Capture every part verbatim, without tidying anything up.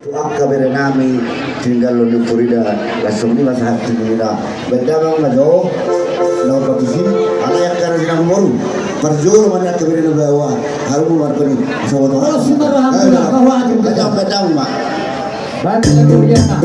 Angka bere nami tinggal di Purida, langsung di masa hati nina. Benda bang majo, lau patisi, ala yang karena sinang boru. Parjolo mana angka bere na bawa, harum markoni, sobat. Oh, si marhamu, bahwa. Benda, benda, mak. Benda, benda.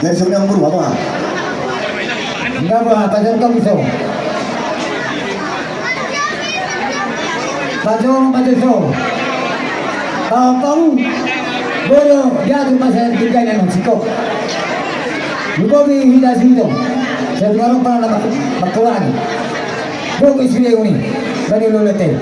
Dari sebenarnya umur apa? Enggak, Pak, pajar tong so. Pajar, pajar so. Kalau tong, boro, dia tu masa tiga yang sikok. Luko bi hida sito. Saya dengar orang pernah dapat pakulangi. Bro, ke sini ini. Dari lo lete.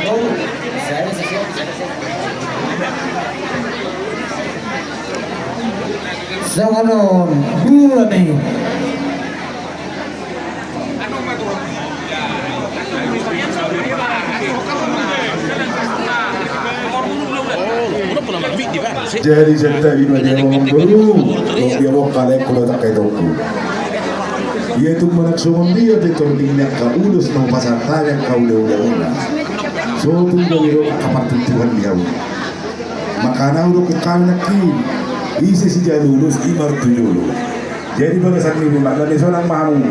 Oh, saya, saya, saya. Songon on, dua ni. Jadi, jadi, jadi, dia ngomong dulu. Dia mau kalai kuda tak kayak tongku. Ia tu manang songon dia, dia tording ni angka ulos, nang pasantayan angka ula-ula. So tu dia, angka partuntuhan dia. Makana udah kukal nangkin. Ise si jalulus, i martujolo. Jadi bagasan ni memang dari sonang mamu.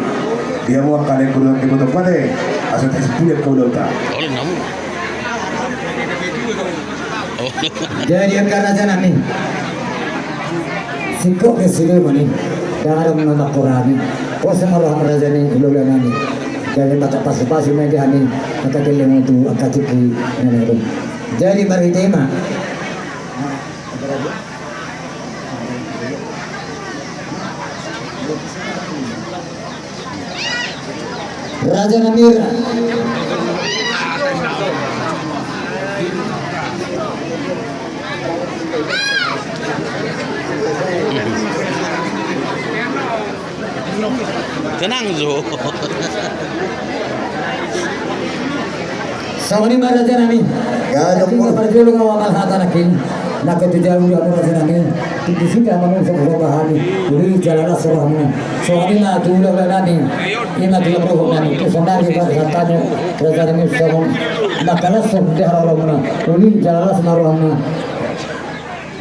Dia mau angka lek kuda ke kota kuate. Asal tes punya kau dota. Jadi angka raja nami. Singkok ke sini mani. Jangan ada menolak Quran. Kau sama roh raja ni, ula-ula nami. Jadi mata pasu-pasu nami. Mata keleng untuk angka ciki. Jadi marhite ma. Raja nami ra. Tenang jo. Songon i ma raja nami. Parjolo nga amal hata nangkin. Nangkin tu jabu di amal raja nami. Tinggi sida manusia roha hami. Uli jala las rohamuna. Songon i ma tu ula-ula nami. I ma tu ula-ula nami. Tu sonari ba satanu raja nami songon. Maka las di haraolomuna. Uli jala las ma rohamuna.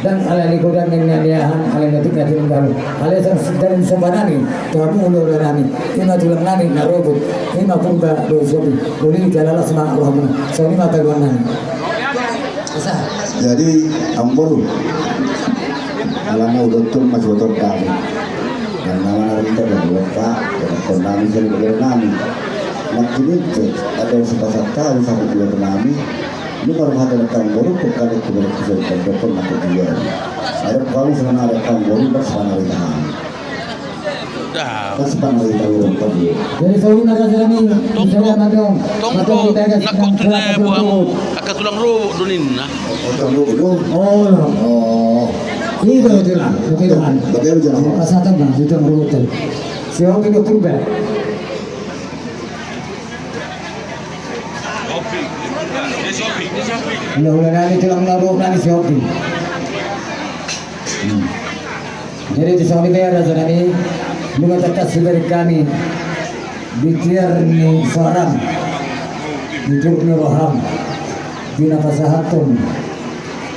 Dan alai godang ni niahan, alai na tinggal di linggalu. Alai sang sedang sobanani, tamu ula-ula nami. I ma tulang nami, na robot. I ma Purba, do sobi. Uli jala las ma rohamuna. Songon i ma taguan nami. Jadi, amang boru. Alana udah tuh mas botol kami. Dan nama nari kita dan lupa. Dan kau nami jadi negara nami. Makin itu, ada sepasang tahu sama ula-ula nami. Lu baru ada rekam baru kok kali itu berarti sudah rekam baru kok dia. Ada kamu sebenarnya rekam baru dan sebenarnya tahan. Kan sebenarnya tahu rekam dia. Jadi saya ini maka saya ini misalnya madong. Tong do, nakon tu saya buamu. Angka tulang robot do ninna. Oh, tulang robot do. Oh. Oh. Itu tulang, itu tulang. Bagaimana jalan? Pasatan bang, itu tulang robot tadi. Siapa itu Purba? Ula-ula nami tulang na roh nami si Hopi. Jadi tu songon i ma raja nami, nunga tangkas sibari kami di tiar ni soaram, di tiar ni roham, di na pasahathon.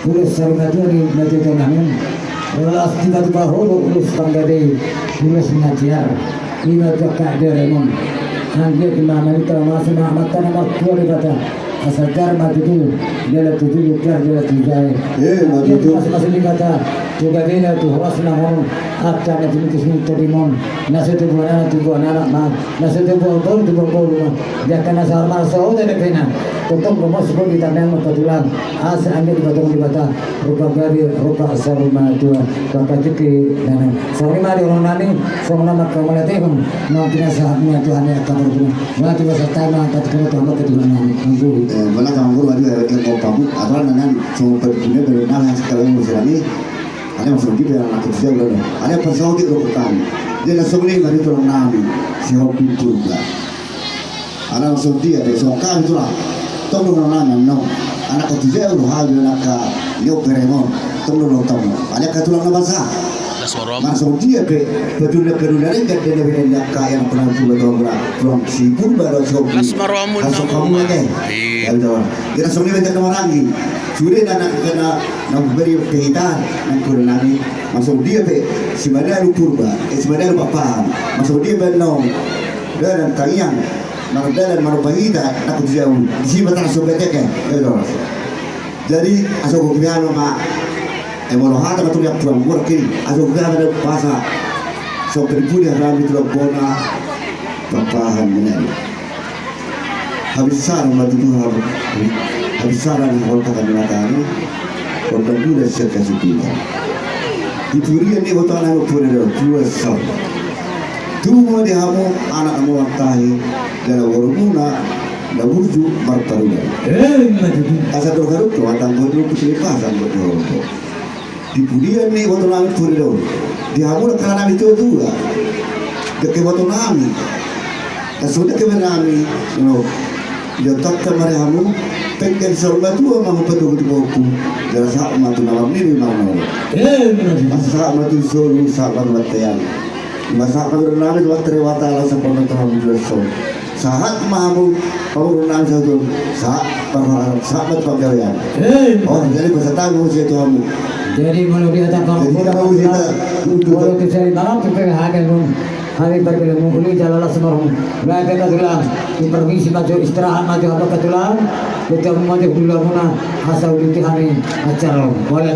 Ulos saur matua ni na tuatua nami. Las di batu bahulu ulos panggadei ulos na tiar. I ma tu angka deremon. Anggiat i ma marita masu ma amanta na martua Debata. Asa jar ma tutu jala tutu jar jala tutu jae. Anggiat i ma masu masu Debata tu gabena tu horas na ngolu. Angka na timitis ni todimon na so tubuan anak tubuan anak ma. Na so tubuan boru tubuan boru ma. Jaka na saur maso ota depena. Tongtong do mos bodi tanang ma patulang. Asa anggiat dipatong Debata rupa gabe rupa saur matua. Bangka jiki nana songon i ma di orang nami. Songon nama kau malatehon. Nanti na sahat ni Tuhan ya kabar pun. Nanti masa tama angkat kena tu amat ke Tuhan nami. Mangguru. Mana kamu guru ada yang kau pamuk aturan nana. Songon perguna dari nana sekali musuh nami. Ada yang songon dia yang aku tidak ada. Ada yang pasal dia rokok kami. Dia na songon i ma di tulang nami. Si Hopi Purba. Ala songon dia pe songon kami tulang. Tong do na nana no. Anak kau tu jauh hal dia anak ka nyo beremon. Tong do tong. Anak ka tulang na basa. Las ma rohamu. Mar songon dia pe peduli peduli ada yang dia lebih dari anak ka yang pernah tulang tulang tulang si Purba do si Hopi. Las ma rohamu. Las ma rohamu. Iya. Dia songon dia banyak nama lagi. Sudah anak kena na beri pengitahan nang kuda nami. Mar songon dia pe si Madalu Purba. Eh si Madalu Papahan. Mar songon dia pe no. Dalan tangiang, mardalan marubahita, takut jauh. Di sini batang sobetek ya, ya, Lord. Jadi, asal kau kira lo mak. Ai molo hata ma tu riak puang murki, aso gana da pasa. So perpuli harami tu lampona, papahan menari. Habissaran ma tutu hamu, habissaran ni holta kami matani, holta gula sian kasipita. Di purian ni botona hamu pura do, dua sor. Tubu ma di hamu anak hamu mantahi, dalam warumuna, na burju marparudan. Asa do haruk tu, atang bodu tu sini pasang bodu. Di pudian ni boto nami puri do. Di hamu na kana nami tua tua. Deke boto nami. Tasu deke boto nami. No. Dia takta mari hamu. Pengken saru matua mamu patogu tu boku. Dia sahat matu nama mini mamu. Sahat matu solu sahat matu batean. Masa pangurun nami tu batean watala sahat matu hamu dua solu. Sahat ma hamu pangurun nami sahat tu sahat parharan sahat ma tu panggabean. Oh jadi peserta mu sian tu hamu. Jadi molo dia tak kamu kita mau kita untuk molo tu seri malam tu penghagen mu. Hari bagi mu uli jalan las marum. Lai peka tulang. Di permisi maju istirahat maju apa ke tulang. Kita maju dulu muna. Asal di hari acara. Boleh.